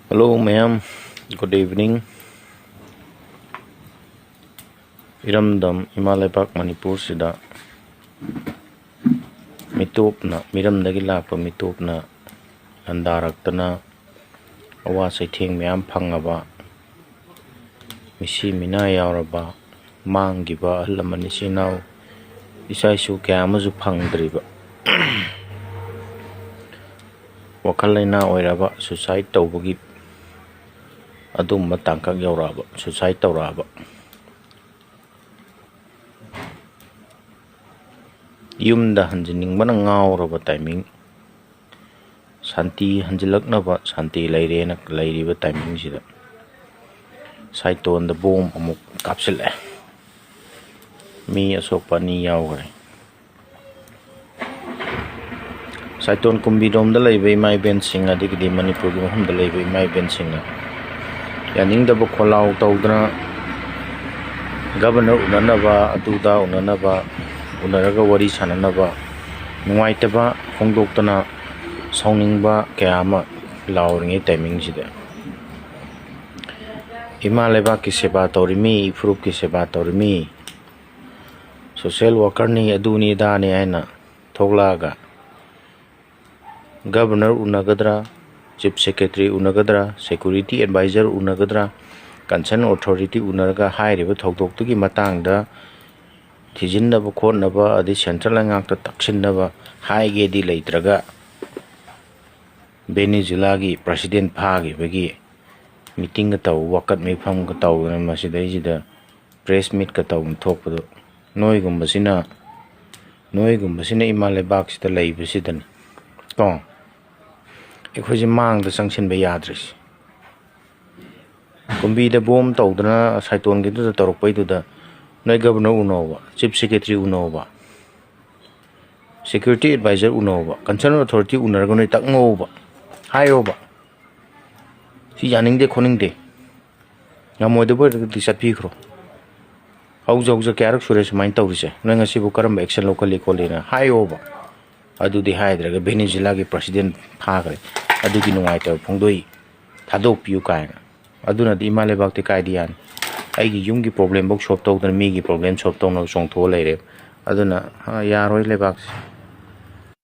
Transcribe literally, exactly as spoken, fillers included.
Hello ꯃꯌꯥꯝ, good evening꯫ ꯏꯔꯝꯗꯝ ꯏꯃꯥ ꯂꯩꯕꯥꯛ ꯃꯅꯤꯄꯨꯔꯁꯤꯗ ꯃꯤꯇꯣꯞꯅ, ꯃꯤꯔꯝꯗꯒꯤ ꯂꯥꯛꯄ ꯃꯤꯇꯣꯞꯅ ꯂꯥꯟꯗꯥꯔꯛꯇꯅ ꯑꯋꯥ ꯆꯩꯊꯦꯡ ꯃꯌꯥꯝ ꯐꯪꯉꯕ, ꯃꯤꯁꯤ ꯃꯤꯅꯥ ꯌꯥꯎꯔꯕ, ꯃꯥꯡꯈꯤꯕ ꯑꯍꯜ ꯂꯃꯟ, ꯏꯆꯤꯟ ꯏꯅꯥꯎ, ꯏꯆꯥ ꯏꯁꯨ ꯀꯌꯥ ꯑꯃꯁꯨ ꯐꯪꯗ꯭ꯔꯤꯕ, ꯋꯥꯈꯜ ꯂꯩꯅꯥ ꯑꯣꯏꯔꯕ, suicide ꯇꯧꯕꯒꯤ ꯑꯗꯨꯝꯕ ꯇꯥꯡꯀꯛ ꯌꯧꯔꯛꯑꯕ, suicide ꯇꯧꯔꯛꯑꯕ, ꯌꯨꯝꯗ ꯍꯟꯖꯤꯟꯅꯤꯡꯕꯅ ꯉꯥꯎꯔꯕ timing, ꯁꯥꯟꯇꯤ ꯍꯟꯖꯤꯜꯂꯛꯅꯕ, ꯁꯥꯟꯇꯤ ꯂꯩꯔꯦꯅ ꯂꯩꯔꯤꯕ timingꯁꯤꯗ ꯁꯥꯏꯇꯣꯟꯗ bomb ꯑꯃꯨꯛ ꯀꯥꯞꯁꯤꯜꯂꯛꯑꯦ꯫ ꯃꯤ ꯑꯁꯣꯛꯄ ꯑꯅꯤ ꯌꯥꯎꯈ꯭ꯔꯦ꯫ ꯁꯥꯏꯇꯣꯟ ꯀꯨꯝꯕꯤꯔꯣꯝꯗ ꯂꯩꯕ ꯏꯃꯥ ꯏꯕꯦꯟꯁꯤꯡ, ꯑꯗꯒꯤꯗꯤ ꯃꯅꯤꯄꯨꯔꯒꯤ ꯃꯐꯝꯗ ꯂꯩꯕ ꯏꯃꯥ ꯏꯕꯦꯟꯁꯤꯡꯅ ꯌꯥꯅꯤꯡꯗꯕ ꯈꯣꯜꯂꯥꯎ ꯇꯧꯗꯅ, ꯒꯕꯔꯅꯔ ꯎꯅꯅꯕ, ꯑꯗꯨꯗ ꯎꯅꯅꯕ, ꯎꯅꯔꯒ ꯋꯥꯔꯤ ꯁꯥꯟꯅꯅꯕ, ꯅꯨꯡꯉꯥꯏꯇꯕ ꯐꯣꯡꯗꯣꯛꯇꯅ, ꯁꯥꯎꯅꯤꯡꯕ ꯀꯌꯥ ꯑꯃ ꯂꯥꯎꯔꯤꯉꯩ timingꯁꯤꯗ, ꯏꯃꯥ ꯂꯩꯕꯥꯛꯀꯤ ꯁꯦꯕꯥ ꯇꯧꯔꯤꯃꯤ, ꯏꯐꯨꯔꯨꯞꯀꯤ ꯁꯦꯕꯥ ꯇꯧꯔꯤꯃꯤ, social workerꯅꯤ, ꯑꯗꯨꯅꯤ ꯑꯗꯥꯅꯤ ꯍꯥꯏꯅ ꯊꯣꯛꯂꯛꯑꯒ, ꯒꯕꯔꯅꯔ ꯎꯅꯒꯗ꯭ꯔꯥ, chief secretary ꯎꯅꯒꯗ꯭ꯔꯥ, security advisor ꯎꯅꯒꯗ꯭ꯔꯥ, concern authority ꯎꯅꯔꯒ ꯍꯥꯏꯔꯤꯕ ꯊꯧꯗꯣꯛꯇꯨꯒꯤ ꯃꯇꯥꯡꯗ ꯊꯤꯖꯤꯟꯅꯕ ꯈꯣꯠꯅꯕ, ꯑꯗꯩ central ꯂꯩꯉꯥꯛꯇ ꯇꯛꯁꯤꯟꯅꯕ ꯍꯥꯏꯒꯦꯗꯤ ꯂꯩꯇ꯭ꯔꯒ, ꯚꯦꯅꯤꯖꯨꯂꯥꯒꯤ president ꯐꯥꯈꯤꯕꯒꯤ meetingꯒ ꯇꯧ, ꯋꯥꯀꯠ ꯃꯤꯐꯝꯒ ꯇꯧꯗꯅ, ꯃꯁꯤꯗꯩꯁꯤꯗ press meetꯀ ꯇꯧꯗꯅ ꯊꯣꯛꯄꯗꯣ, ꯅꯣꯏꯒꯨꯝꯕꯁꯤꯅ, ꯅꯣꯏꯒꯨꯝꯕꯁꯤꯅ ꯏꯃꯥ ꯂꯩꯕꯥꯛꯁꯤꯗ ꯂꯩꯕꯁꯤꯗꯅꯤ ꯀꯣ ꯑꯩꯈꯣꯏꯁꯦ ꯃꯥꯡꯗ ꯆꯪꯁꯤꯟꯕ ꯌꯥꯗ꯭ꯔꯤꯁꯦ꯫ ꯀꯨꯝꯕꯤꯗ bomb ꯇꯧꯗꯅ ꯁꯥꯏꯇꯣꯟꯒꯤꯗꯨꯗ ꯇꯧꯔꯛꯄꯩꯗꯨꯗ ꯅꯣꯏ ꯒꯕꯔꯅꯔ ꯎꯅꯧꯕ, chief secretary ꯎꯅꯧꯕ, security advisor ꯎꯅꯧꯕ, concern authority ꯎꯅꯔꯒ ꯅꯣꯏ ꯇꯛꯉꯧꯕ, ꯍꯥꯏꯌꯣꯕ, "ꯁꯤ ꯌꯥꯅꯤꯡꯗꯦ ꯈꯣꯠꯅꯤꯡꯗꯦ, ꯉꯝꯃꯣꯏꯗꯕ ꯑꯣꯏꯔꯒꯗꯤ ꯆꯠꯄꯤꯈ꯭ꯔꯣ꯫ ꯍꯧꯖ ꯍꯧꯖ ꯀꯌꯥꯔꯛ ꯁꯨꯔꯦ ꯁꯨꯃꯥꯏꯅ ꯇꯧꯔꯤꯁꯦ, ꯅꯣꯏ ꯉꯁꯤꯕꯨ ꯀꯔꯝꯕ action ꯂꯧꯈꯠꯂꯤ ꯈꯣꯠꯂꯤꯅ?" ꯍꯥꯏꯌꯣꯕ꯫ ꯑꯗꯨꯗꯤ ꯍꯥꯏꯗ꯭ꯔꯒ ꯚꯦꯅꯤꯖꯨꯂꯥꯒꯤ president ꯐꯥꯈ꯭ꯔꯦ, ꯑꯗꯨꯒꯤ ꯅꯨꯡꯉꯥꯏꯇꯕ ꯐꯣꯡꯗꯣꯛꯏ꯫ ꯊꯥꯗꯣꯛꯄꯤꯌꯨ ꯀꯥꯏꯅ꯫ ꯑꯗꯨꯅꯗꯤ ꯏꯃꯥ ꯂꯩꯕꯥꯛꯇꯤ ꯀꯥꯏꯗ ꯌꯥꯅꯤ? ꯑꯩꯒꯤ ꯌꯨꯝꯒꯤ problem ꯐꯧ solve ꯇꯧꯗꯅ ꯃꯤꯒꯤ problem solve ꯇꯧꯅꯕ ꯆꯣꯡꯊꯣꯛꯑ ꯂꯩꯔꯦ꯫ ꯑꯗꯨꯅ, ꯑ, ꯌꯥꯔꯣꯏ ꯂꯩꯕꯥꯛꯁꯦ꯫